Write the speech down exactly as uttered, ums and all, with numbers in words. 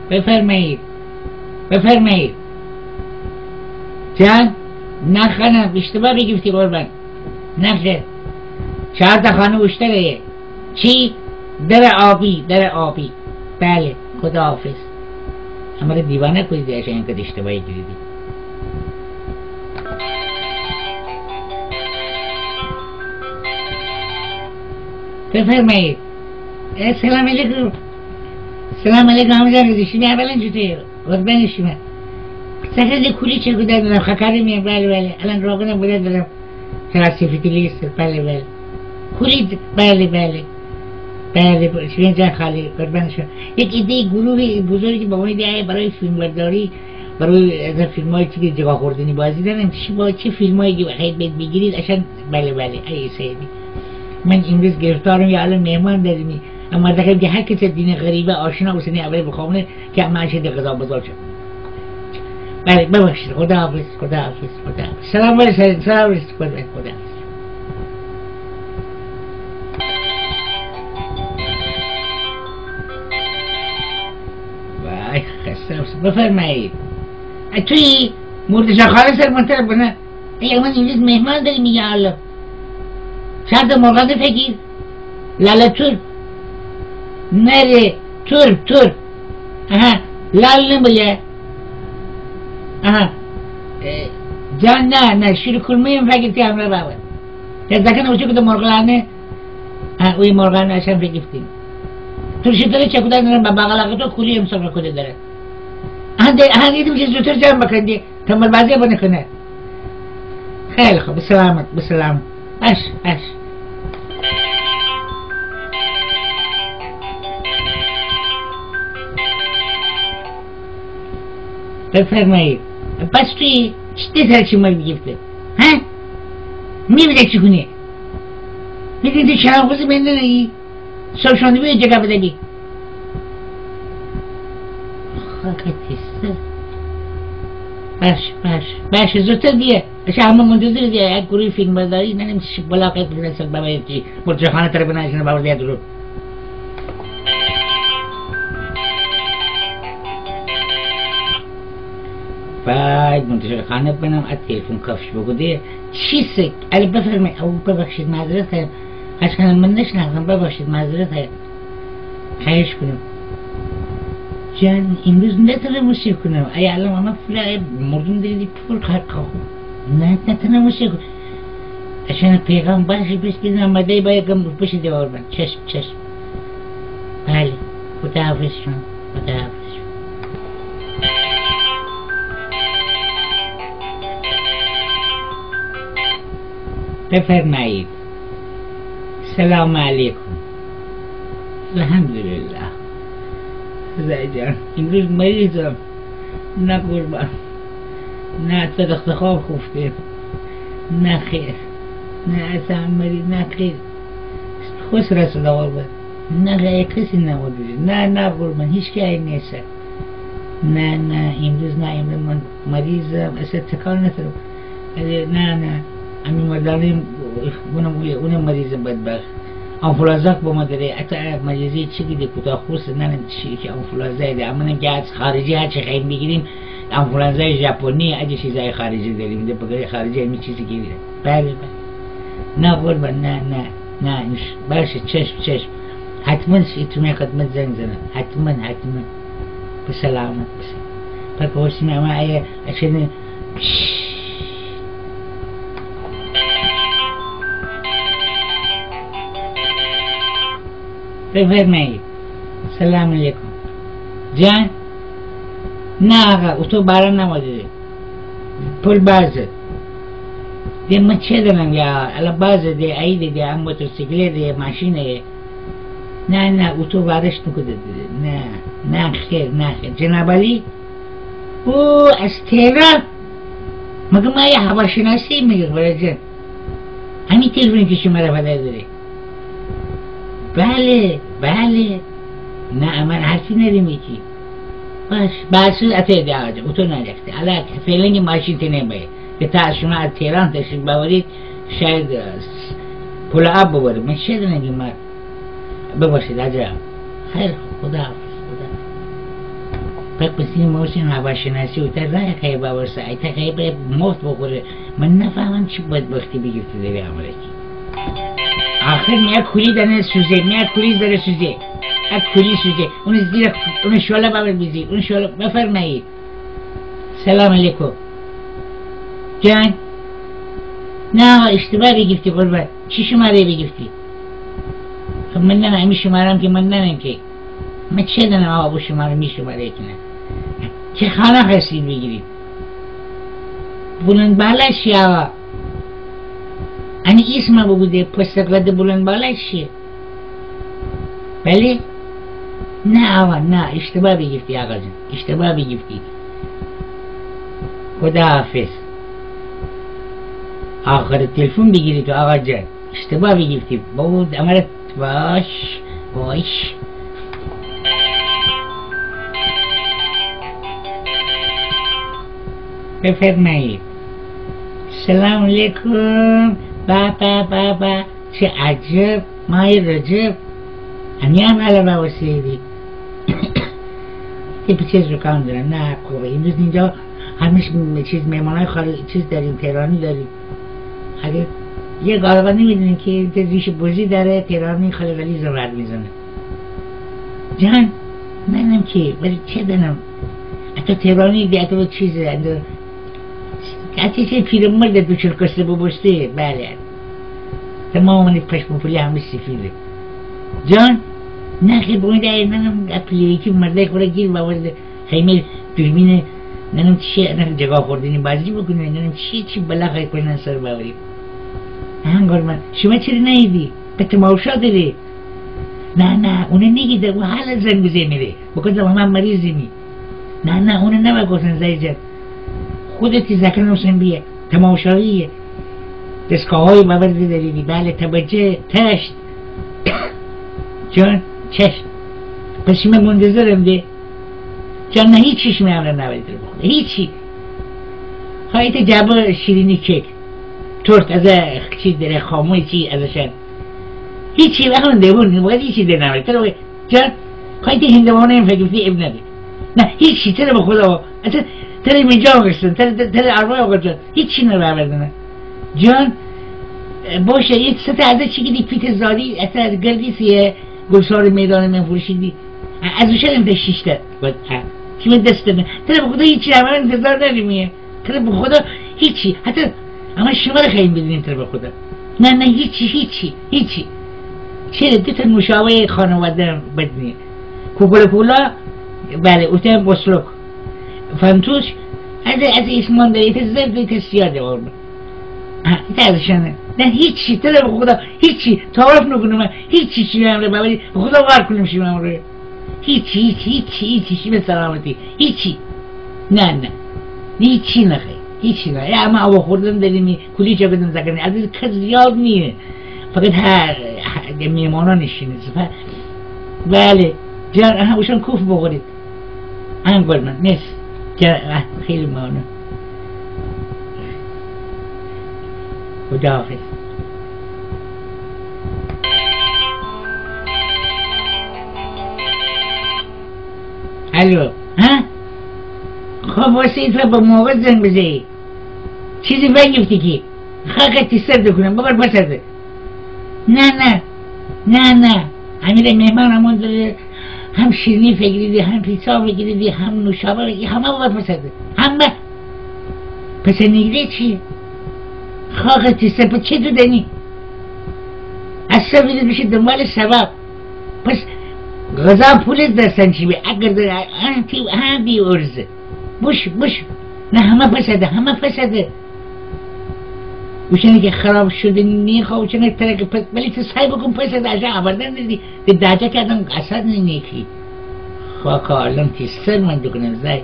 بفرمایید. بفرمایید. جان؟ نه خانم، اشتباه بیگیفتی قربان. نه خیر. چهار تا خانه اوشتره. چی؟ در آبی، در آبی. بله، خداحافظ. امره دیوانه کودیدی، اشان اینقدر اشتباهی گیریدی. بفرمایید. اه، سلام علیکم. سلام علیکم، عمو جان، شیمی احوالان چوطوره؟ قربان شیمی. سکند کولی چکودن درم، خکاری می، بله، بله. الان روغنم بوده درم. چرا سفیدی لیست، بله، بله. کولی، بله، بله. بله، ب-، شیمی جان خالی، قربان شما. یک عده گروه بزرگی با ما ایده برای فیلمبرداری، برای از فیلمای چی که جگاه خوردنی بازی دارن، چی با چه فیلمایی که بخواید بهت بگیرید، اشان، بله، بله، ای سیدی. من امروز گرفتارم، یا الان مهمان دریمی. اما دقیقا که هر کس دینه غریبه آشنا اوسنی اول بخوابونه که اما اشان ده غذا بزار شد. بله، ببخشید. خداحافظ، خداحافظ، خداحافظ. سلام علیکم، سلام علیکم، خداحافظ. وای، خسته باشید. بفرمایید. اه، تویی؟ مرده‌شاه خانه سر منتر بنه. ای، من امروز مهمان دریمی، یا الله. چهار تا مرغانه فگیر. لاله تور. نره. تور، تور. آها. لال نبایه. آها. اه، جان، نه، نه. شیر کورمه‌یم فگیر تی همرا ببر. یا دکن اوچه کده مرغلانه. ها، اوی مرغانه اشان فگیفتیم. ترشی تره چکودن درم، با باقلا قطو کولی هم سفره کوده دره. ها، ده، ها، دیدم چی زودتر جمع بکن ده. تنبل بازی بنه کنه. خیلی خوب، به سلامت، به سلامت. باش، باش. بفرمایید. پس تویی چی ده سر چی مر بیگیفته؟ ها؟ می‌بینی چی کونی؟ می‌بینی تو چراغ‌پوشی بنده نه‌یی؟ سر شانه بی جگه بده بی. خاک تیسته. باش، باش، باش، زودتر بیه. اشه همه منتظر دیه، یک گروه فیلمبرداری، ننیم چی بلا قید بودن سر بابا یکی. مرتضی خانه تره بنه اشانه بابا دیه درو. وای، منتظر خانه بنم، ا تلفن کفش بوکوده. چیسه؟ اله بفرمایید. او، ببخشید، معذرت خوایم. خواهش کنم، من نشناختم، ببخشید، معذرت خوایم. خواهش کنم. جان، امروز نتونم مشکل کنم. ای الله، ماما فلان، ای مردم دیگه دی پول خرج کاخو. نه، نتونم مشکل کنم. اشان پیغام باشه، بس بدونم، مدعی باید گم بشه دیوار بند. چشم، چشم. بله. خداحافظ شما. خداحافظ شما. بفرمایید. سلام علیکم. الحمدلله. خدای جان، امروز مریضم. نه قربان. نه، تا رخت خواب خوفتیم. نه خیر. نه، اصلاً مریض، نه خیر. خوش رسید آقا. نه، کسی نبوده. نه، نه قربان، هیچکی ای نیسه. نه، نه، امروز نه، امروز من مریضم، اصلاً تکان نخورم. اه، نه، نه، امی مردانه، اونم، اونم مریض بدبخت. آنفولانزاک با ما دره، حتی مریضی چی که ده کوتاه خوست، نه، نه، چی که آنفولانزا ده، اما نه که از خارجی هر چی خوایم بگیریم، آنفولانزای ژاپنی، اجی چیزای خارجی داریم، ده بگره خارجی همی چیزی گیریم. بله، بله. نه قربان، نه، نه، نه، ایش-، باشه، چشم، چشم. حتماً ش-، تو می خدمت زنگ زنم. حتماً، حتماً. به سلامت، به سلامت. پس باشیم، اما ایه، اشنه، بفرمایید. سلام علیکم. جان؟ نه آقا، اتو باران نامده ده. پل بازه. ده من چه دانم یا، الا بازه ده، عیده ده، هم موتورسیکله ده، ماشینه. نه، نه، اتو بارش نوکوده ده. نه، نه خیر، نه خیر. جناب عالی؟ او، از تهران؟ مگه ما یه هواشناسی میگه، برای جان؟ همی تلفنی که شمره فدر دره. بله، بله. نه، امان حرفی نریمی کی. باش، باش، اته ده آجا، اتو نرفته. الا فعلاً که ماشین تنه بایه. که تا شما از تهران تشریف باورید، شاید، اه، پل آب ببره. من چه دانم که ما بباشید، عجب. خیر، خدا حافظ، خدا. فقط بسی موسم هواشناسی اوته راه خیلی باورسه، ایته خیلی به مفت بخوره. من نفهمم چی بدبختی بیگیفته دره امره کی. آخر می کولی دانه سوزه، می کولی دره سوزه. ا کولی سوزه. اون زیر، اون شعله باور بیزی، اون شعله بفرمایید. سلام علیکم. جان؟ نه آقا، اشتباه بیگیفتی قربان. چی شماره بیگیفتی؟ خب من ننم، امی شمارم که من ننم که. من چه دانم آقا، بو شماره می شماره که نه. چه خانه خواستید بیگیرید؟ بلند بالا چی آقا؟ انی اسم بوگو ده، پست قد بلند بالا چیه؟ بله؟ نه آقا، نه، اشتباه بیگیفتی آقا جان، اشتباه بیگیفتی. خداحافظ. آخر تلفن بیگیری تو آقا جان، اشتباه بیگیفتی. بابا، امره باش، باش. بفرمایید. سلام علیکم. به، به، به، به. چه عجب، ماه رجب. همی هم حالا بواسیدی. تی پیچه زکام دارم. نه خوبه. امروز اینجا همیش م-، چیز، مهمانای خارج، چیز داریم، تهرانی داریم. اگه یه گالبا نمی‌دونین که ریش بزی داره، تهرانی خاله ولی زمرد می‌زنه. جان، منم که، ولی چه دانم؟ اتو تهرانی دی، اتو چیزه، اتو، اتو چه پیرمرد دو چل کسته ببوسته، بله. تمام اونی پشم و پولی همه سفیده. جان، نه خیر، بومید ای ننم، اپلیکی مرده خوره گیر باورده. خیمه دوربینه، ننم چی، ننم جگاه خوردنی بازی بکنه، ننم چی، چی بلا خواهی کنن سر باوری. هنگار من، شما چرا نیدی؟ به تماشا داره. نه، نه، اونه نگیده، او حالا زنگ بزه میره. بگو من مریضیمی. نه، نه، اونه نبا گفتن زای جان. خودتی زکن اوسن بیه. تماشاییه. دستگاه‌های باورده داریدی. بله، توجه، تشت. جان، چشم. پس شیمه منتظرم ده. جان، نه هیچی شیمه امره ناوریدی بخوره. هیچی. خواهی ته جعبه شیرینی کیک. تورت از چی دره، خاموی چی ازشن. هیچی، اخوان ده بون، باید هیچی ده ناوریدی. تره جان، خواهی ته هندوانه هم فکر اب نده. نه، هیچی، تره به خدا. اصلاً، تره می جان گشتن، تره، تره ارواح گشتن. هیچی نره آوردنه. جان، باشه، یه سه تا از چی که دی پیت زادی، اصلاً از گردی سیه گلسار میدان من فروشیدی. از او شدم تا شیشته. باید، ها. چی من دست دادم؟ تره به خدا هیچی نره، من انتظار ندارم یه. تره به خدا هیچی. حتی اما شما رو خیلی بدونیم تره به خدا. نه، نه، هیچی، هیچی، هیچی. چره؟ دو تا نوشابه خانواده بدنی. کوکل کولا، بله، اوته بسلوک. فنتوش، از، از ایسمان داره، ایته زرد، ایته سیاه ده اورمه. ها، ایته ازشانه. نه، هیچی، تره به خدا، هیچی، تعارف نکنم، هیچی، شیمه امره باوری، به خدا وار کنم شیمه امره. هیچی، هیچی، هیچی، هیچی، شیمه سلامتی، هیچی. نه، نه. هیچی نخی، هیچی نه. یا اما آوا خوردن دریمی، کولی چاکدن زکنی. از این کس زیاد نیه. فقط ها، ها، میمانا نشینه. سپه. بله. جان، ها، اوشان کوف بخورید. ها، گل من، نیست. جان، ها، خیلی ممنون. خداحافظ. الو، ها؟ خب، واسه ایتا به موقع زنگ بزنی. چیزی فگیفتی کی؟ خاک تی سر دکنم، ببر پسر ده. نه، نه. نه، نه. امیره مهمان همون دره، هم شیرینی فگیریدی، هم پیتزا فگیریدی، هم نوشابه فگیریدی، همه ببر پسر ده. همه. پسر نیگیده چی؟ خاک تی سر، په چه تو دنی؟ از سر بیده بشه دنبال ثواب. پس غذا پول دستن چی به؟ اگر ده، ها، تی، ها، بی ارزه. بوش، بوش. نه، همه پسده، همه پسده. اوشنه که خراب شده نیخوا، اوشنه تره که پس، ولی تو سعی بکن پسده، اجا آوردن ندی. ده داجا که آدم اصد نیکی. خاک عالم تی سر من دکنم زای.